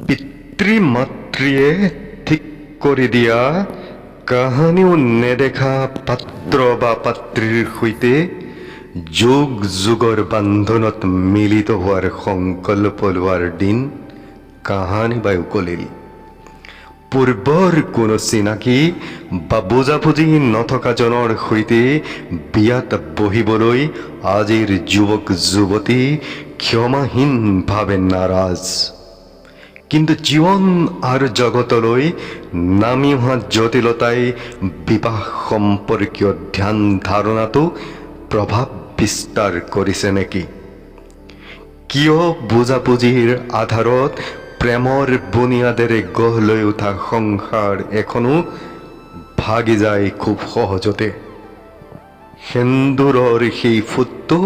পিতৃ মাতৃয়ে ঠিক কৰি দিয়া কাহানিও নেদেখা পাত্ৰ বা পাত্ৰীৰ সৈতে যুগ যুগৰ বান্ধোনত মিলিত হোৱাৰ সংকল্প লোৱাৰ দিন কাহানিবাই উকলিল। পূৰ্বৰ কোনো চিনাকি বা বুজাবুজি নথকাজনৰ সৈতে বিয়াত বহিবলৈ আজিৰ যুৱক যুৱতী ক্ষমাহীনভাৱে নাৰাজ। কিন্তু জীৱন আৰু জগতলৈ নামি অহা জটিলতাই বিবাহ সম্পৰ্কীয় ধ্যান ধাৰণাতো প্ৰভাৱ বিস্তাৰ কৰিছে নেকি? কিয় বুজাবুজিৰ আধাৰত প্ৰেমৰ বুনিয়াদেৰে গঢ় লৈ উঠা সংসাৰ এখনো ভাগি যায় খুব সহজতে? সেন্দূৰৰ সেই ফোঁটটো,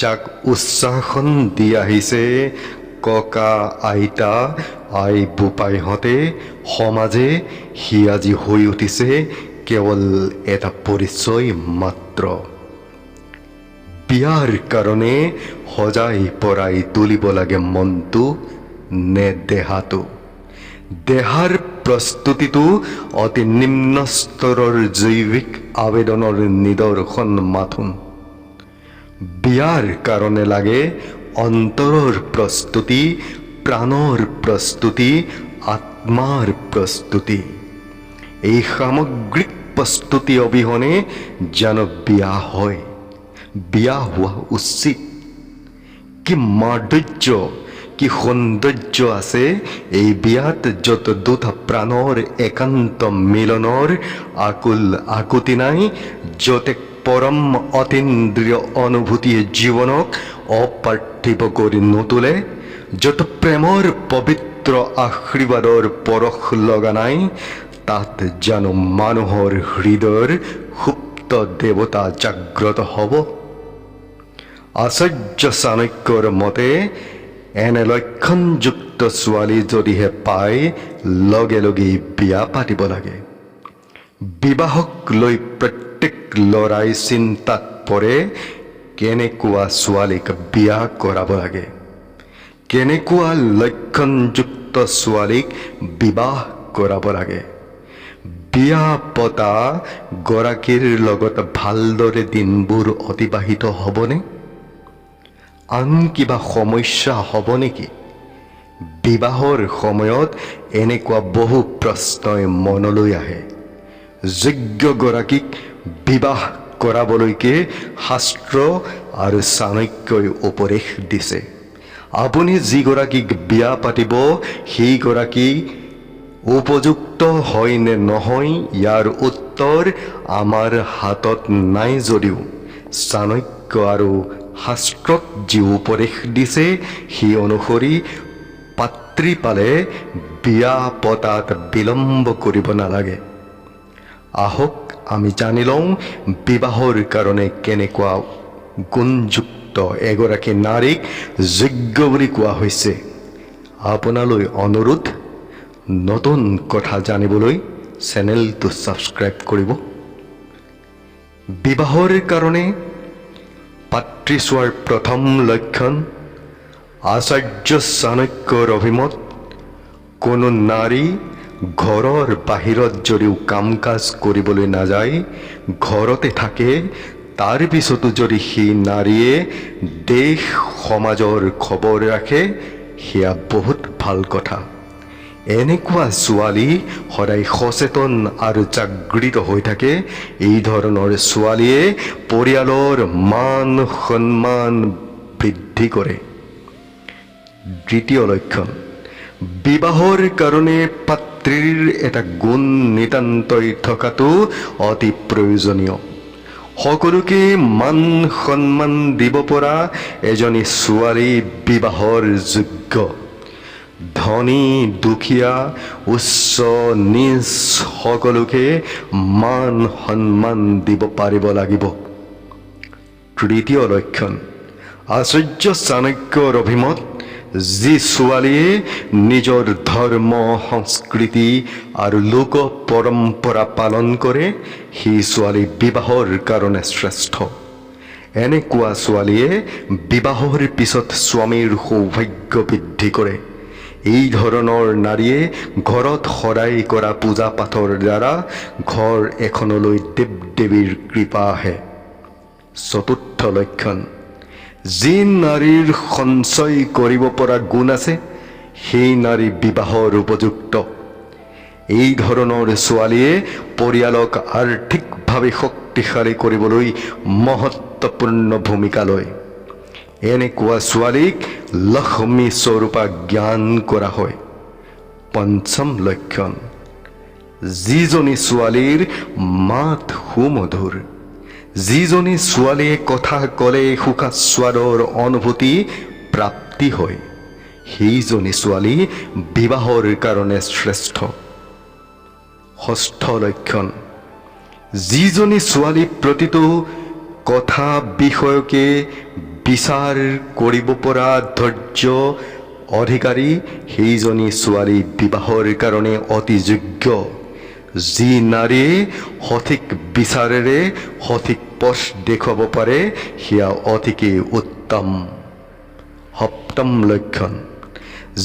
যাক উচ্চাসন দি আহিছে ককা আইতা আই বোপাইহঁতে, সমাজে, সি আজি হৈ উঠিছে কেৱল এটা পৰিচয় মাত্ৰ। বিয়াৰ কাৰণে সজাই পৰাই তুলিব লাগে মনটো নে দেহাটো? দেহাৰ প্ৰস্তুতিটো অতি নিম্ন স্তৰৰ জৈৱিক আবেদনৰ নিদৰ্শন মাথোন। বিয়াৰ কাৰণে লাগে অন্তৰৰ প্ৰস্তুতি, প্ৰাণৰ প্ৰস্তুতি, আত্মাৰ প্ৰস্তুতি। এই সামগ্ৰিক প্ৰস্তুতি অবিহনে জানো বিয়া হয়? বিয়া হোৱা উচিত? কি মাধুৰ্য, কি সৌন্দৰ্য আছে এই বিয়াত, য'ত দুটা প্ৰাণৰ একান্ত মিলনৰ আকুল আকুতি নাই, য'ত এক পৰম অতীন্দ্ৰিয় অনুভূতিয়ে জীৱনক অপাৰ্থিৱ কৰি নোতোলে, য'ত প্ৰেমৰ পবিত্ৰ আশীৰ্বাদৰ পৰশ লগা নাই, তাত জানো মানুহৰ হৃদয়ৰ সুপ্ত দেৱতা জাগ্ৰত হ'ব? আচাৰ্য চাণক্যৰ মতে এনে লক্ষণযুক্ত ছোৱালী যদিহে পায়, লগে লগেই বিয়া পাতিব লাগে। বিবাহক লৈ প্ৰত্যেক ল'ৰাই চিন্তাত পৰে, কেনেকুৱা ছোৱালীক বিয়া কৰাব লাগে, কেনেকুৱা লক্ষণযুক্ত ছোৱালীক বিবাহ কৰাব লাগে, বিয়া পতা গৰাকীৰ লগত ভালদৰে দিনবোৰ অতিবাহিত হ'বনে, আন কিবা সমস্যা হ'ব নেকি? বিবাহৰ সময়ত এনেকুৱা বহু প্ৰশ্নই মনলৈ আহে। যোগ্যগৰাকীক বিবাহ কৰাবলৈকে শাস্ত্ৰ আৰু চাণক্যই উপদেশ দিছে। আপুনি যিগৰাকীক বিয়া পাতিব, সেইগৰাকী উপযুক্ত হয় নে নহয়, ইয়াৰ উত্তৰ আমাৰ হাতত নাই যদিও চাণক্য আৰু শাস্ত্ৰত যি উপদেশ দিছে, সেই অনুসৰি পাত্ৰী পালে বিয়া পতাত বিলম্ব কৰিব নালাগে। আহক, আমি জানি লওঁ বিবাহৰ কাৰণে কেনেকুৱা গুণযুক্ত এগৰাকী নাৰীক যোগ্য বুলি কোৱা হৈছে। আপোনালৈ অনুৰোধ, নতুন কথা জানিবলৈ চেনেলটো ছাবস্ক্ৰাইব কৰিব। বিবাহৰ কাৰণে পাত্ৰী চোৱাৰ প্ৰথম লক্ষণ, আচাৰ্য চাণক্যৰ অভিমত, কোনো নাৰী ঘৰৰ বাহিৰত যদিও কাম কাজ কৰিবলৈ নাযায়, ঘৰতে থাকে, তাৰ পিছতো যদি সেই নাৰীয়ে দেশ সমাজৰ খবৰ ৰাখে, সেয়া বহুত ভাল কথা। এনেকুৱা ছোৱালী সদায় সচেতন আৰু জাগৃত হৈ থাকে। এই ধৰণৰ ছোৱালীয়ে পৰিয়ালৰ মান সন্মান বৃদ্ধি কৰে। দ্বিতীয় লক্ষণ, বিবাহৰ কাৰণে পাত্ৰীৰ এটা গুণ নিতান্তই থকাটো অতি প্ৰয়োজনীয়। সকলোকে মান সন্মান দিব পৰা এজনী ছোৱালী বিবাহৰ যোগ্য। ধনী দুখীয়া, উচ্চ নীচ সকলোকে মান সন্মান দিব পাৰিব লাগিব। তৃতীয় লক্ষণ, আচাৰ্য চাণক্যৰ অভিমত, যি ছোৱালীয়ে নিজৰ ধৰ্ম, সংস্কৃতি আৰু লোক পৰম্পৰা পালন কৰে, সেই ছোৱালী বিবাহৰ কাৰণে শ্ৰেষ্ঠ। এনেকুৱা ছোৱালীয়ে বিবাহৰ পিছত স্বামীৰ সৌভাগ্য বৃদ্ধি কৰে। এই ধৰণৰ নাৰীয়ে ঘৰত সদায় কৰা পূজা পাঠৰ দ্বাৰা ঘৰ এখনলৈ দেৱ দেৱীৰ কৃপা আহে। চতুৰ্থ লক্ষণ, যি নাৰীৰ সঞ্চয় কৰিব পৰা গুণ আছে, সেই নাৰী বিবাহৰ উপযুক্ত। এই ধৰণৰ ছোৱালীয়ে পৰিয়ালক আৰ্থিকভাৱে শক্তিশালী কৰিবলৈ মহত্বপূৰ্ণ ভূমিকা লয়। এনেকুৱা ছোৱালীক লক্ষ্মী স্বৰূপা জ্ঞান কৰা হয়। পঞ্চম লক্ষণ, যিজনী ছোৱালীৰ মাত সুমধুৰ, যিজনী ছোৱালীয়ে কথা ক'লে সুখাস্বাদৰ অনুভূতি প্ৰাপ্তি হয়, সেইজনী ছোৱালী বিবাহৰ কাৰণে শ্ৰেষ্ঠ। ষষ্ঠ লক্ষণ, যিজনী ছোৱালী প্ৰতিটো কথা বিষয়কে বিচাৰ কৰিব পৰা ধৈৰ্য অধিকাৰী, সেইজনী ছোৱালী বিবাহৰ কাৰণে অতি যোগ্য। যি নাৰীয়ে সঠিক বিচাৰেৰে সঠিক পথ দেখুৱাব পাৰে, সেয়া অতিকে উত্তম। সপ্তম লক্ষণ,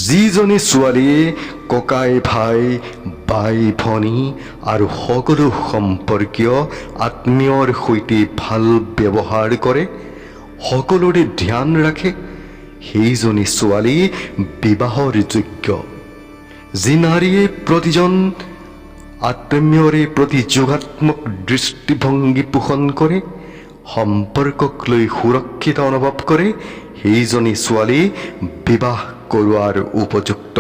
যিজনী ছোৱালীয়ে ককাই ভাই, বাই ভনী আৰু সকলো সম্পৰ্কীয় আত্মীয়ৰ সৈতে ভাল ব্যৱহাৰ কৰে, সকলোৰে ধ্যান ৰাখে, সেইজনী ছোৱালী বিবাহৰ যোগ্য। যি নাৰীয়ে প্ৰতিজন আত্মীয়ৰে প্ৰতি যোগাত্মক দৃষ্টিভংগী পোষণ কৰে, সম্পৰ্কক লৈ সুৰক্ষিত অনুভৱ কৰে, সেইজনী ছোৱালী বিবাহ কৰোৱাৰ উপযুক্ত।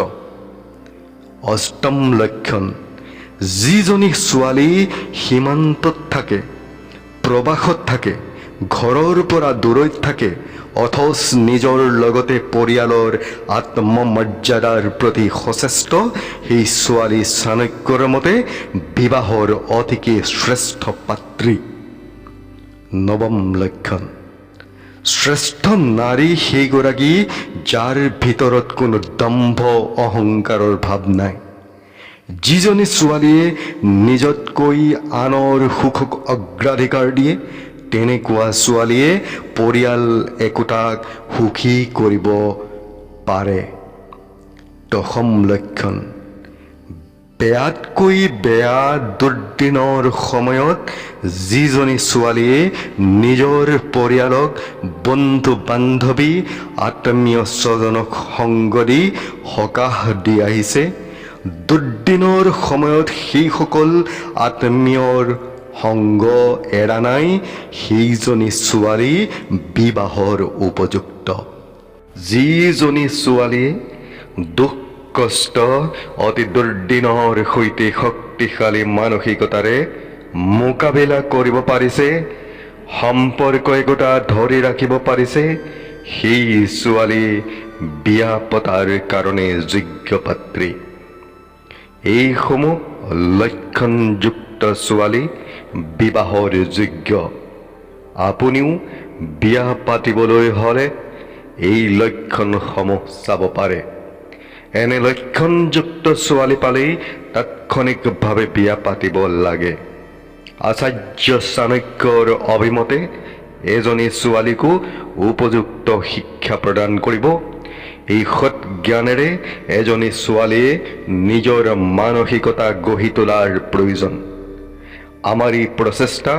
অষ্টম লক্ষণ, যিজনী ছোৱালী সীমান্তত থাকে, প্ৰবাসত থাকে, ঘৰৰ পৰা দূৰৈত থাকে, অথচ নিজৰ লগতে পৰিয়ালৰ আত্মমৰ্যাদাৰ প্ৰতি সচেষ্ট, সেই ছোৱালী চাণক্যৰ মতে বিবাহৰ অতিকে শ্ৰেষ্ঠ পাত্ৰী। নৱম লক্ষণ, শ্ৰেষ্ঠ নাৰী সেইগৰাকী যাৰ ভিতৰত কোনো দম্ভ অহংকাৰৰ ভাৱ নাই। যিজনী ছোৱালীয়ে নিজতকৈ আনৰ সুখক অগ্ৰাধিকাৰ দিয়ে, তেনেকুৱা ছোৱালীয়ে পৰিয়াল একোটাক সুখী কৰিব পাৰে। দশম লক্ষণ, বেয়াতকৈ বেয়া দুৰ্দিনৰ সময়ত যিজনী ছোৱালীয়ে নিজৰ পৰিয়ালক, বন্ধু বান্ধৱী, আত্মীয় স্বজনক সংগ দি সকাহ দি আহিছে, দুৰ্দিনৰ সময়ত সেইসকল আত্মীয়ৰ সংগ এৰা নাই, সেইজনী ছোৱালী বিবাহৰ উপযুক্ত। যিজনী ছোৱালীয়ে দুখ কষ্ট, অতি দুৰ্দিনৰ সৈতে শক্তিশালী মানসিকতাৰে মোকাবিলা কৰিব পাৰিছে, সম্পৰ্ক একোটা ধৰি ৰাখিব পাৰিছে, সেই ছোৱালী বিয়া পতাৰ কাৰণে যোগ্য পাত্ৰী। এইসমূহ লক্ষণযুক্ত ছোৱালী বিবাহৰ যোগ্য। আপুনিও বিয়া পাতিবলৈ হ'লে এই লক্ষণসমূহ চাব পাৰে। এনে লক্ষণযুক্ত ছোৱালী পালেই তাৎক্ষণিকভাৱে বিয়া পাতিব লাগে। আচাৰ্য চাণক্যৰ অভিমতে এজনী ছোৱালীকো উপযুক্ত শিক্ষা প্ৰদান কৰিব। এই সৎ জ্ঞানেৰে এজনী ছোৱালীয়ে নিজৰ মানসিকতা গঢ়ি তোলাৰ প্ৰয়োজন। আমাৰ এই প্ৰচেষ্টা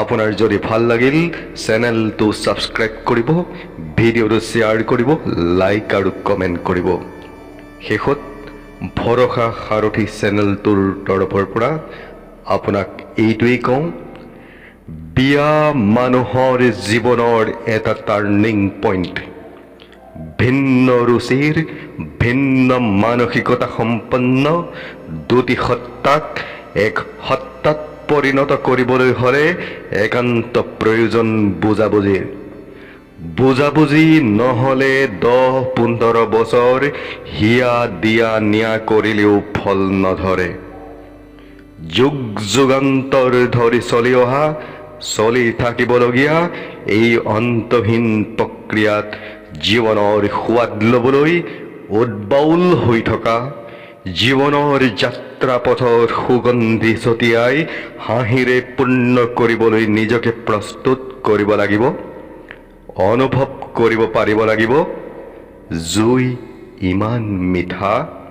আপোনাৰ যদি ভাল লাগিল, চেনেলটো ছাবস্ক্ৰাইব কৰিব, ভিডিঅ'টো শ্বেয়াৰ কৰিব, লাইক আৰু কমেণ্ট কৰিব। শেষত ভৰসা সাৰথি চেনেলটোৰ তৰফৰ পৰা আপোনাক এইটোৱেই কওঁ, বিয়া মানুহৰ জীৱনৰ এটা টাৰ্ণিং পইণ্ট। ভিন্ন ৰুচিৰ, ভিন্ন মানসিকতা সম্পন্ন দুটি সত্তাক এক সত্তাত পৰিণত কৰিবলৈ হ'লে একান্ত প্ৰয়োজন বুজাবুজিৰ। বুজাবুজি নহ'লে 10-15 বছৰ হিয়া দিয়া নিয়া কৰিলেও ফল নধৰে। যুগ যুগান্তৰ ধৰি চলি অহা, চলি থাকিবলগীয়া এই অন্তহীন প্ৰক্ৰিয়াত জীৱনৰ সোৱাদ ল'বলৈ উদ্বাউল হৈ থকা, জীৱনৰ যাত্ৰাপথত সুগন্ধি ছটিয়াই হাঁহিৰে পূৰ্ণ কৰিবলৈ নিজকে প্ৰস্তুত কৰিব লাগিব, অনুভৱ কৰিব পাৰিব লাগিব। জুই ইমান মিঠা।